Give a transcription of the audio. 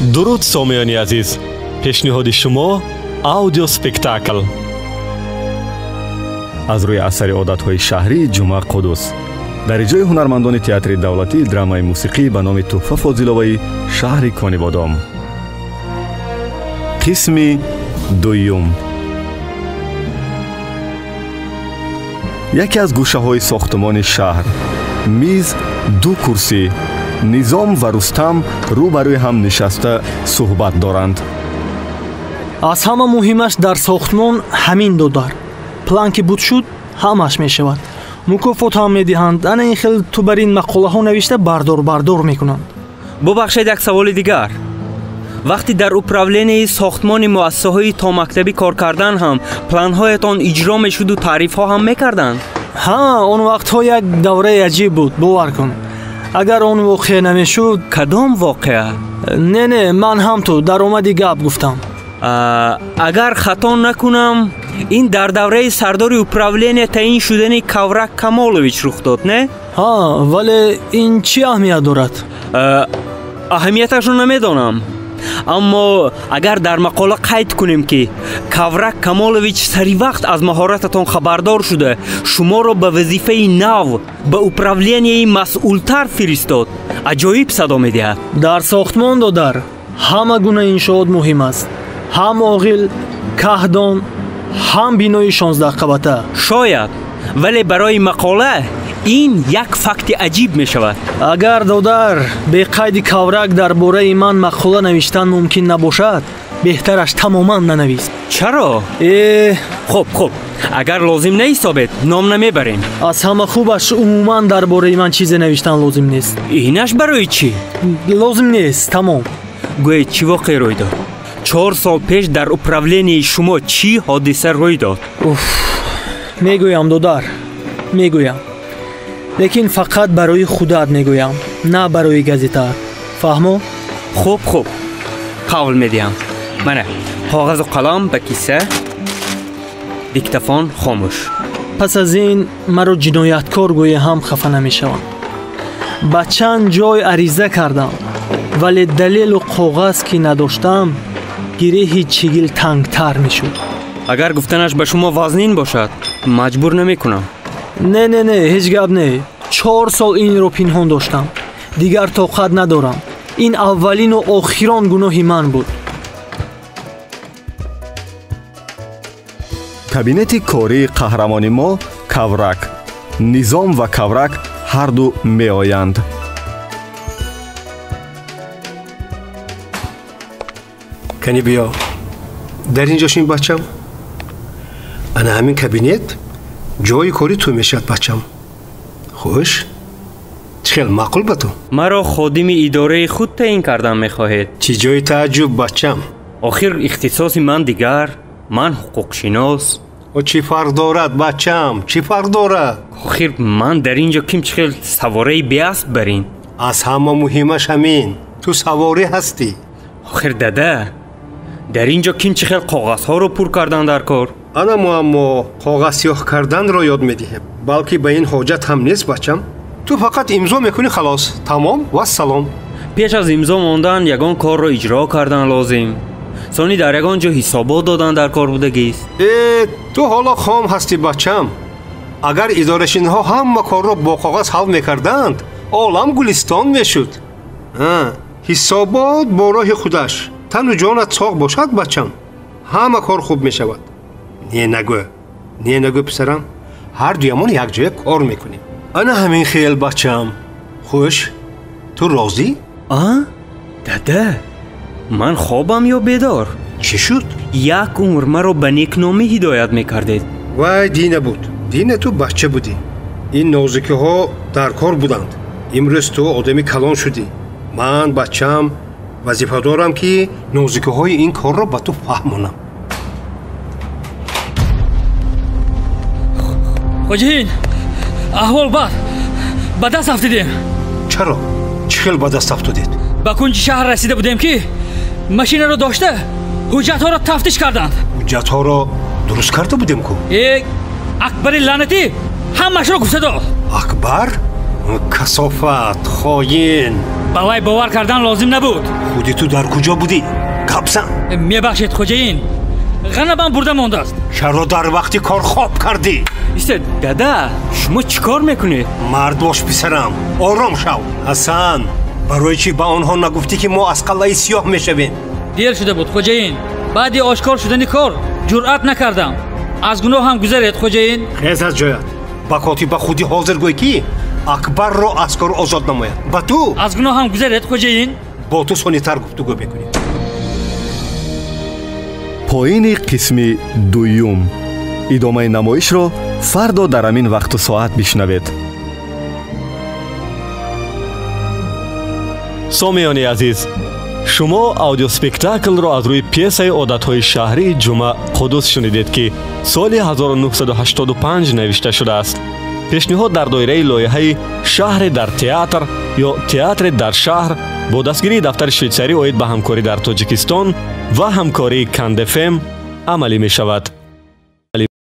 Дуруд, сомиёни азиз! Пешниҳоди шумо аудиоспектакл аз рӯи асари одатҳои шаҳрии Ҷума Қудус дар иҷрои ҳунармандони театри давлатии драмаи мусиқӣ ба номи Туҳфа Фозиловаи шаҳри Конибодом. Қисми дуюм. Яке аз гӯшаҳои сохтумони шаҳр, миз, ду курсӣ, Низом ва Рустам рӯ ба рӯи ҳам нишаста суҳбат доранд. Аз ҳама муҳимаш дар сохтмон ҳамин додар. План ки буд шуд, ҳамаш мешавад. Мукофот ҳам медиҳанд. Ана ин хел ту бар ин мақолаҳо навишта бардор бардор мекунанд. Бубахшед, як саволи дигар. Вақте дар управленияи сохтмони муассисаҳои томактабӣ кор кардан ҳам планҳоятон иҷро мешуду таърифҳо ҳам мекарданд? Ҳа, он вақтҳо як давраи аҷиб буд, бовар кун. Агар он воқеа намешуд... Кадом воқеа? Не, не, ман ҳам ту даромади гап гуфтам. Агар хато накунам, ин дар давраи сардори управления таъин шудани Каврак Камолович рух дод, не? Ҳа, вале ин чӣ аҳамият дорад? Аҳамияташро намедонам. Аммо агар дар мақола қайд кунем, ки Каврак Камолович саривақт аз маҳорататон хабардор шуда, шуморо ба вазифаи нав, ба управленияи масъултар фиристод, аҷоиб садо медиҳад. Дар сохтмон, додар, ҳама гуна иншоот муҳим аст. Ҳам оғил, каҳдон, ҳам бинои 16 қабата. Шояд, вале барои мақола ин як факти аҷиб мешавад. Агар, додар, беқайди Каврак дар бораи ман мақола навиштан мумкин набошад, беҳтараш тамоман нанавис. Чаро? Э. Хуб, хуб, агар лозим наҳисобед, ном намебарем. Аз ҳама хубаш умуман дар бораи ман чизе навиштан лозим нест. Инаш барои чӣ? Лозим нест, тамом. Гӯед, чӣ воқеа рӯй дод? 4 сол пеш дар управленияи шумо чӣ ҳодиса рӯй дод? Уф, мегӯям, додар, мегӯям, лекин фақат барои худат мегӯям, на барои газетаат, фаҳмо? Хуб, хуб, қавл медиҳам. Мана коғазу қалам ба киса, диктофон хомӯш. Пас аз ин маро ҷинояткор гӯя ҳам хафа намешавам. Ба чанд ҷой ариза кардам, вале далелу коғаз ки надоштам, гиреҳи чигил тангтар мешуд. Агар гуфтанаш ба шумо вазнин бошад, маҷбур намекунам. Не, не, не, ҳеҷ гап не. 4 сол инро пинҳон доштам, дигар тоқат надорам. Ин аввалину охирон гуноҳи ман буд. Кабинети кории қаҳрамони мо Каврак. Низом ва Каврак ҳарду меоянд. Кани биё, дар ин ҷо шин, бачам. Ана ҳамин кабинет ҷои кори ту мешавад, бачам. Хуш, чӣ хел, маъқул ба ту? Маро ходими идораи худ таъин кардан мехоҳед? Чӣ ҷои тааҷҷуб, бачам? Охир ихтисоси ман дигар, ман ҳуқуқшинос. О, чӣ фарқ дорад, бачам, чӣ фарқ дорад? Охир ман дар ин ҷо ким чӣ хел савораи беасб барин. Аз ҳама муҳимаш ҳамин, ту саворӣ ҳастӣ. Охир, дада, дар ин ҷо ким чӣ хел коғазҳоро пур кардан дар кор. Ана муаммо, коғаз сиёҳ карданро ёд медиҳем, балки ба ин ҳоҷат ҳам нест, бачам. Ту фақат имзо мекунӣ, халос, тамом, вассалом. Пеш аз имзо мондан ягон корро иҷро кардан лозим, сони дар ягон ҷо ҳисобот додан дар кор будагист. Э, ту ҳоло хом ҳастӣ, бачам. Агар идорашинҳо ҳама корро бо коғаз ҳал мекарданд, олам гулистон мешуд. Ҳисобот бо роҳи худаш. Тану ҷонат соғ бошад, бачам, ҳама кор хуб мешавад. Не нагӯ, не нагӯ, писарам, ҳар дуямон якҷоя кор мекунем. Ана ҳамин хел, бачам. Хуш, ту розӣ? А, дада, ман хобам ё бедор? Чӣ шуд? Як умр маро ба некномӣ ҳидоят мекардед. Вай дина буд, дина ту бача будӣ, ин нозикиҳо дар кор буданд. Имрӯз ту одами калон шудӣ. Ман, бачам, вазифа дорам, ки нозикиҳои ин корро ба ту фаҳмонам. Хоҷаин, аҳвол бад, ба даст афтидем. Чаро, чӣ хел ба даст афтодед? Ба кунҷи шаҳр расида будем, ки машинаро дошта ҳуҷҷатҳоро тафтиш карданд. Ҳуҷҷатҳоро дуруст карда будем ку. Э, Акбари лаънатӣ ҳамаашро гуфта дод. Акбар, касофат, хоин. Ба вай бовар кардан лозим набуд. Худи ту дар куҷо будӣ? Гап зан. Мебахшед, хоҷаин, ғанабам бурда мондааст. Чаро дар вақти кор хоб кардӣ? Истед, дада, шумо чӣ кор мекунед? Мард бош, писарам, ором шав. Ҳасан, барои чӣ ба онҳо нагуфтӣ, ки мо аз Қалъаи Сиёҳ мешавем? Дер шуда буд, хоҷаин. Баъди ошкор шудани кор ҷуръат накардам. Аз гуноҳам гузаред, хоҷаин. Хез аз ҷоят. Ба котиба худи ҳозир гӯй, ки Акбарро аз кор озод намояд. Ба ту аз гуноҳам гузаред, хоҷаин. Бо ту сонитар гуфтугӯ мекунем. Поини қисми дуюм. Идомаи намоишро фардо дар ҳамин вақту соат бишнавед. Сомиёни азиз, шумо аудиоспектаклро аз рӯи пьесаи «Одатҳои шаҳрии Ҷума Қудус» шунидед, ки соли 1985 навишта шудааст. Пешниҳод дар доираи лоиҳаи «Шаҳре дар театр» ё «Театре дар шаҳр» бо дастгирии дафтари Швейтсарӣ оид ба ҳамкорӣ дар Тоҷикистон ва ҳамкории Кандфм амалӣ мешавад.